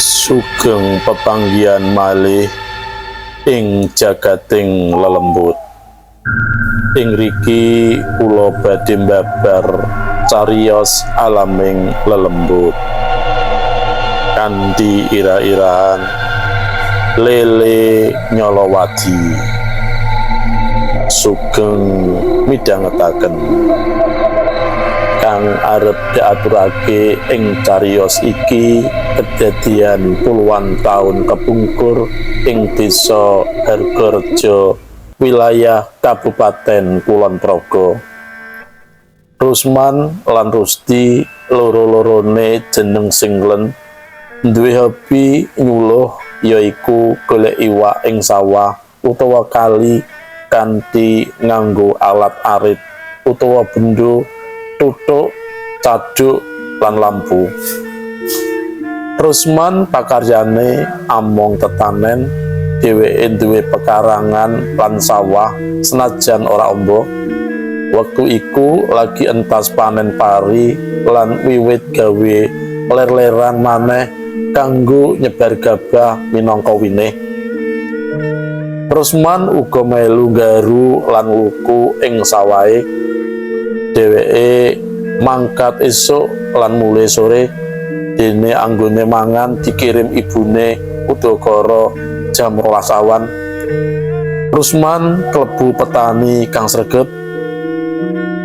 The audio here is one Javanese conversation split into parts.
Sugeng pepanggihan malih ing jagating lelembut. Ing riki kula badhe mbabar cariyos alaming lelembut. Kanthi ira-irahan Lele Nyolowadi. Sugeng midhangetaken. Kang arep diaturake ing cariyos iki kedadian puluhan taun kepungkur ing desa Hargorejo, wilayah Kabupaten Kulon Progo. Rusman lan Rusdi loro-lorone jeneng singlen duwe hobi nyuluh, yaiku golek iwak ing sawah utawa kali kanthi nganggo alat arit utawa bendo, tutuk, caduk, lan lampu. Rusman pakaryane among tetanen, dheweke duwe pekarangan lan sawah senajan ora amba. Wektu iku lagi entas panen pari lan wiwit gawe ler-leran maneh kanggo nyebar gabah minangka winih. Rusman uga melu nggaru lan ngluku ing sawahe. Dheweke mangkat esuk lan mulih sore, dene anggone mangan dikirim ibune udakara jam 12 awan. Rusman klebu petani kang sregep.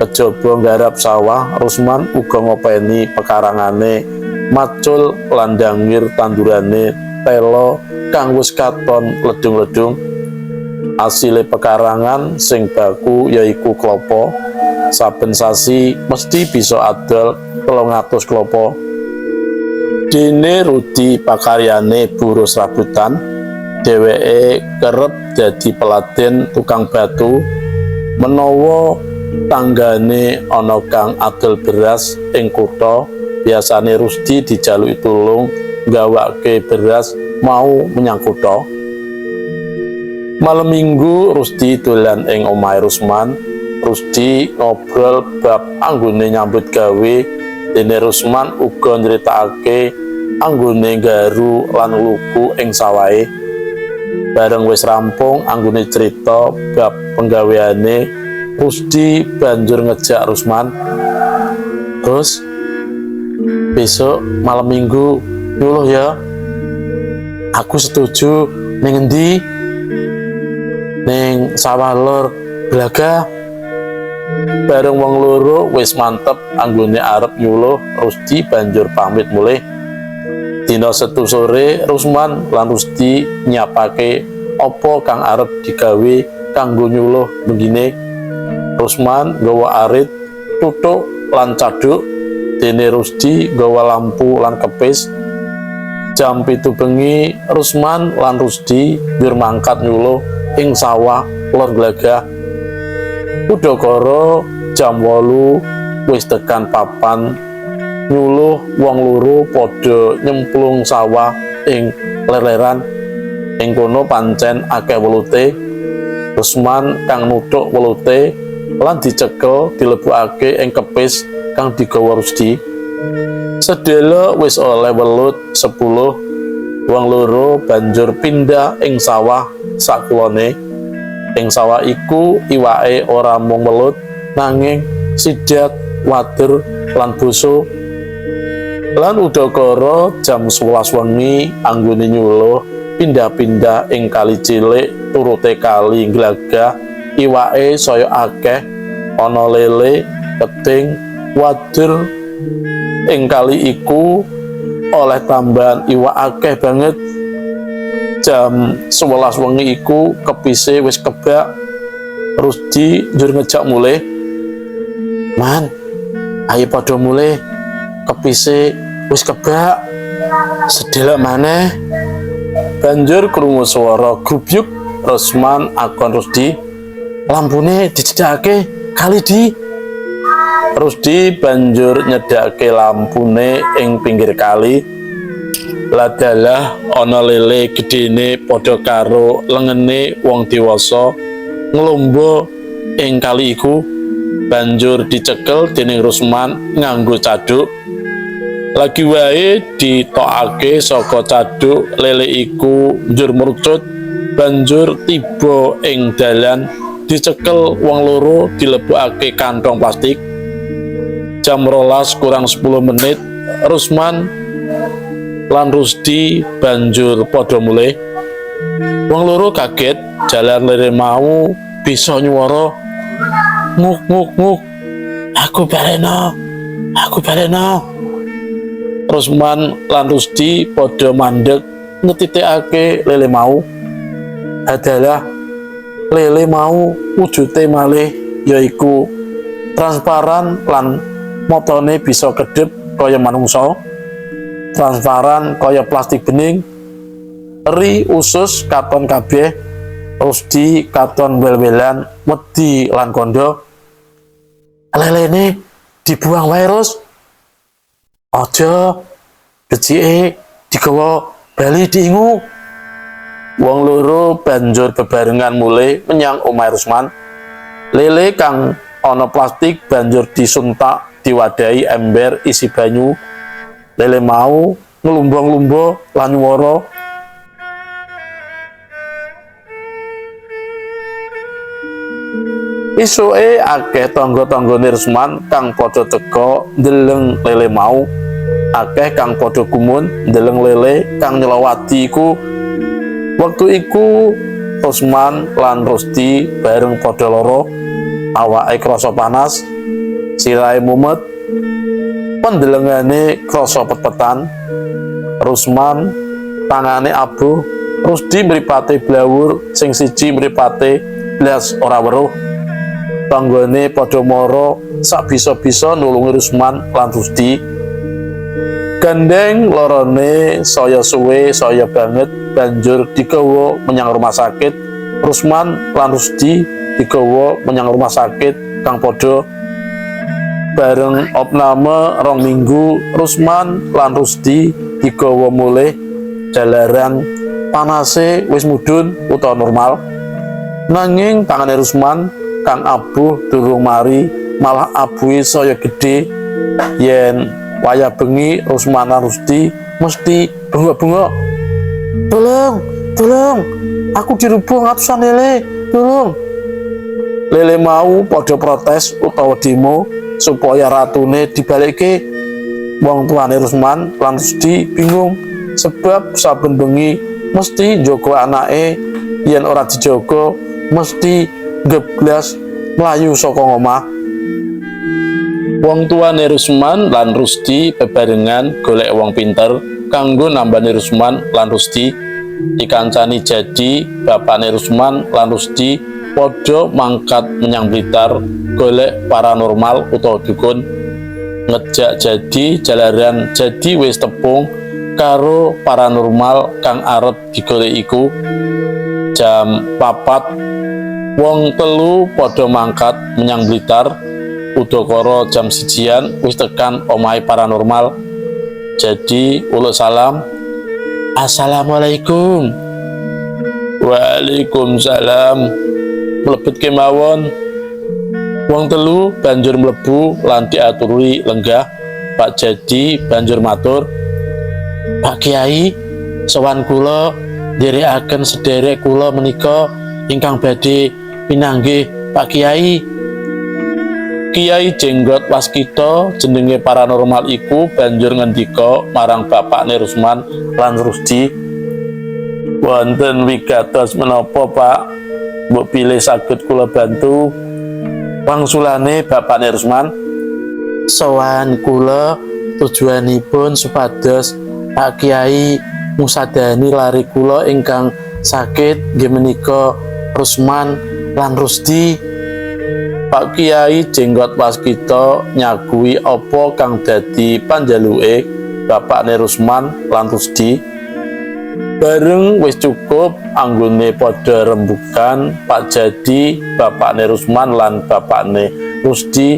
Kejaba nggarap sawah, Rusman uga ngopeni pekarangane, macul lan ndangir tandurane tela kang wis katon ledung-ledung. Asile pekarangan sing baku yaiku klopo. Saben sasi mesti bisa adol 300 klopo. Dene Rudi pakaryane buruh serabutan. Dheweke kerep dadi peladen tukang batu. Menawa tanggane ana kang adol beras ing kutha, biasane Rusdi dijaluki tulung nggawake beras mau menyang kutha. Malem Minggu Rusdi dolan ing omahe Rusman. Rusdi ngobrol bab anggone nyambut gawe, dene Rusman uga nyritakake anggone nggaru lan ngluku ing sawahe. Bareng wis rampung anggone crita bab penggaweane, Rusdi banjur ngejak Rusman. "Terus besok malam Minggu nyuluh ya." "Aku setuju. Ning endi?" "Ning sawah lor Glagah." Bareng wong loro wis mantep anggone arep nyuluh, Rusdi banjur pamit mulih. Dina Setu sore Rusman lan Rusdi nyiapake apa kang arep digawe kanggo nyuluh benggine. Rusman nggawa arit, tutuk lan caduk, dene Rusdi nggawa lampu lan kepis. Jam 7 bengi Rusman lan Rusdi njur mangkat nyuluh ing sawah lor Glagah. Udakara jam 8 wis tekan papan nyuluh, wong loro padha nyemplung sawah ing ler-leran. Ing kono pancen akeh welute. Rusman kang nuthuk welute lan dicekel dilebokake ing kepis kang digawa Rusdi. Sedhela wis oleh welut 10, wong loro banjur pindah ing sawah sakulone. Ing sawah iku iwake ora mung welut, nanging sidat, wader lan boso. Lan udakara jam 11 wengi anggone nyuluh pindah-pindah ing kali cilik turute kali Glagah, iwake saya akeh, ana lele, keting, wader. Ing kali iku oleh tambahan iwak akeh banget. Jam 11 wengi iku kepise wis kebak. Rusdi njur ngejak mulih. "Man, ayo padha mulih, kepise wis kebak. Sedelok maneh." Banjur krungu swara grubyuk. Rusman akon Rusdi, "Lampune dicedhakake kali di." Rusdi banjur nyedhake lampune ing pinggir kali. Ladalah ana lele gedene padha karo lengene wong dewasa nglombo ing kali iku, banjur dicekel dening Rusman nganggo caduk. Lagi wae ditokake saka caduk, lele iku njur merucut, banjur tiba ing dalan, dicekel wong loro, dilebokake kantong plastik. Jam 11.50, Rusman lan Rusdi banjur padha mulih. Wong loro kaget jalan lele mau bisa nyuwara, "Nguk nguk nguk, aku baleno, aku baleno." Rusman lan Rusdi padha mandek ngetitikake lele mau. Adalah lele mau wujude malih, yaiku transparan lan motone bisa kedep kaya manungsa, transparan kaya plastik bening. Eri usus katon kabeh. Rusdi katon wel-welan wedi lan kondo, "Lelene dibuang wae, Rus." "Aja, becike digawa bali diingu." Wong loro banjur bebarengan mulih menyang omahe Rusman. Lele kang ana plastik banjur disuntak, diwadahi ember isi banyu. Lele mau nglumba-nglumba lan nyuwara. Isuke akeh tangga-tanggane Rusman kang padha teka ndeleng lele mau. Akeh kang padha gumun ndeleng lele kang nyelawati iku. Wektu iku Rusman lan Rusdi bareng padha lara, awake krasa panas, sirahe mumet, pendelengane krasa pet-petan. Rusman tangane abuh, Rusdi mripate blawur, sing siji mripate blas ora weruh. Tanggane padha mara sak bisa-bisa nulungi Rusman lan Rusdi. Gandeng lorone saya suwe saya banget, banjur digawa menyang rumah sakit. Rusman lan Rusdi digawa menyang rumah sakit kang padha. Bareng opname 2 minggu, Rusman lan Rusdi digawa mulih jalaran panase wis mudhun utawa normal. Nanging tangane Rusman kang abuh durung mari, malah abuhe saya gedhe. Yen wayah bengi, Rusman lan Rusdi mesti bengok-bengok, "Tolong, tolong, aku dirubung atusan lele, tolong." Lele mau padha protes utawa demo supaya ratune dibalikke. Wong tuane Rusman lan Rusdi bingung sebab saben bengi mesti njaga anake, yen ora dijaga mesti geblas mlayu saka ngomah. Wong tuane Rusman lan Rusdi bebarengan golek wong pinter kanggo nambani Rusman lan Rusdi. Dikancani Jadi, bapakne Rusman lan Rusdi padha mangkat menyang Blitar golek paranormal utawa dukun. Ngejak Jadi jalaran Jadi wis tepung karo paranormal kang arep digolek iku. Jam 4 wong telu padha mangkat menyang Blitar. Udakara jam 1-an wis tekan omahe paranormal. Jadi uluk salam, "Assalamualaikum." "Waalaikumsalam, mlebet kemawon." Wong telu banjur mlebu lan diaturi lenggah. Pak Jadi banjur matur, "Pak Kiai, sowan kula nderekaken sederek kula menika ingkang badhe pinanggih Pak Kiai." Kiai Jenggot Waskita jenenge paranormal iku banjur ngendika marang bapakne Rusman lan Rusdi, "Wonten wigatos menapa, Pak? Mbok bilih saged kula bantu." Wangsulane bapakne Rusman, "Sowan kula tujuanipun supados Pak Kiai ngusadani lare kula ingkang sakit, nggih menika Rusman lan Rusdi." Pak Kiai Jenggot Waskita nyagui apa kang dadi panjaluke bapakne Rusman lan Rusdi. Bareng wis cukup anggone padha rembukan, Pak Jadi, bapakne Rusman lan bapakne Rusdi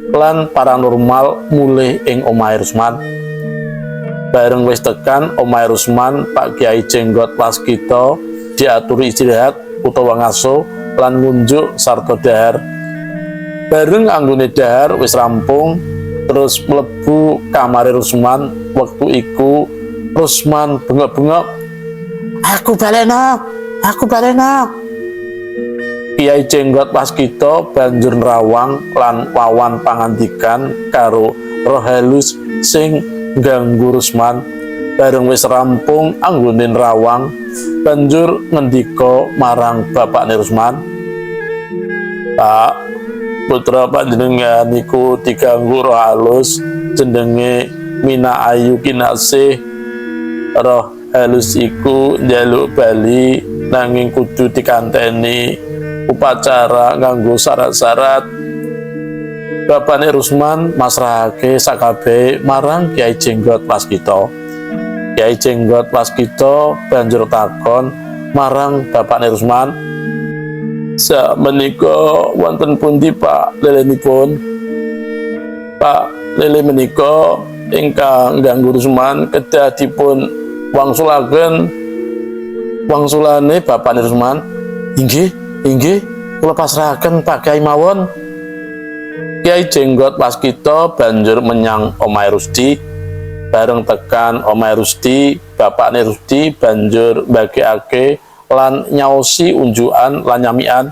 lan paranormal mulih ing omahe Rusman. Bareng wis tekan omahe Rusman, Pak Kiai Jenggot Waskita diaturi istirahat utawa ngaso lan ngunjuk sarta dahar. Bareng anggone dahar wis rampung, Terus mlebu kamare Rusman. Wektu iku Rusman bengok-bengok, "Aku baleno, aku baleno." Kiai Jenggot Waskita banjur nerawang lan wawan pangandikan karo roh halus sing ganggu Rusman. Bareng wis rampung anggone nerawang, banjur ngendika marang bapakne Rusman, "Pak, putra panjenengan niku diganggu roh halus jenenge Mina Ayu Kinasih. Roh halus iku njaluk bali, nanging kudu dikanteni upacara nganggo syarat-syarat." Bapakne Rusman masrahake sakabehe marang Kiai Jenggot Waskita. Kiai Jenggot Waskita banjur takon marang bapakne Rusman, "Sak menika wonten pundi, Pak, lelenipun?" "Pak, lele menika ingkang ganggu Rusman kedah dipun wangsulaken." Wangsulane bapakne Rusman, "Inggih, inggih, kula pasrahaken Pak Kiai mawon." Kiai Jenggot Waskita banjur menyang omahe Rusdi. Bareng tekan omahe Rusdi, bapakne Rusdi banjur mbagekake lan nyaosi unjukan lan nyamikan.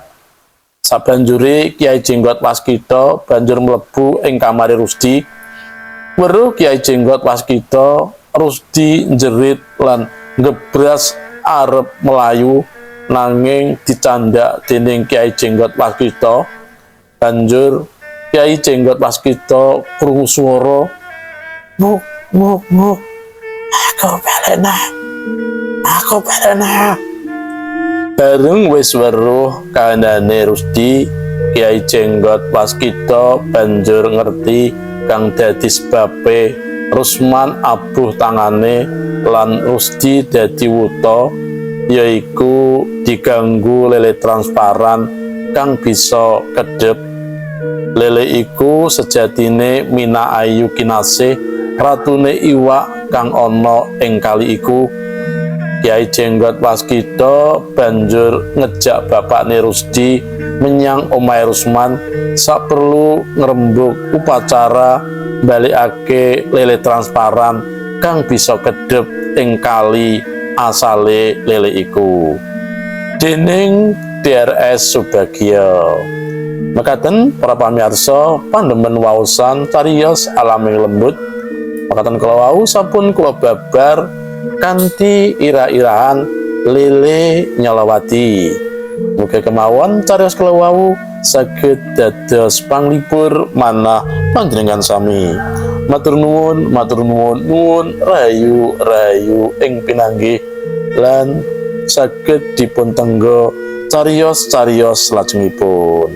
Sabanjure Kiai Jenggot Waskita banjur mlebu ing kamare Rusdi. Weruh Kiai Jenggot Waskita, Rusdi njerit lan ngebras arep melayu, nanging dicandak dening Kiai Jenggot Waskita. Banjur Kiai Jenggot Waskita krungu swara, "Nguk nguk nguk, aku balena, aku balena." Bareng wis weruh kahanane Rusdi, Kiai Jenggot Waskita banjur ngerti kang dadi sebabe Rusman abuh tangane lan Rusdi dadi wuta, yaiku diganggu lele transparan kang bisa kedep. Lele iku sejatine Mina Ayu Kinasih, ratune iwak kang ana ing kali iku. Kiai Jenggot Waskita banjur ngejak bapakne Rusdi menyang omahe Rusman saperlu ngrembug upacara balikake lele transparan kang bisa kedep ing kali asale lele iku. Dening DRS Subagio. Mekaten, para pamirsa pandemen waosan cariyos alaming lembut. Mekaten kala wau sampun kula babar kanthi irah-irahan Lele Nyalawati. Mugi kemawon cariyos kala wau saged dados panglipur manah panjenengan sami. Matur nuwun, matur nuwun, nuwun rahayu rahayu ing pinanggih lan saged dipun tengga cariyos-cariyos lajengipun.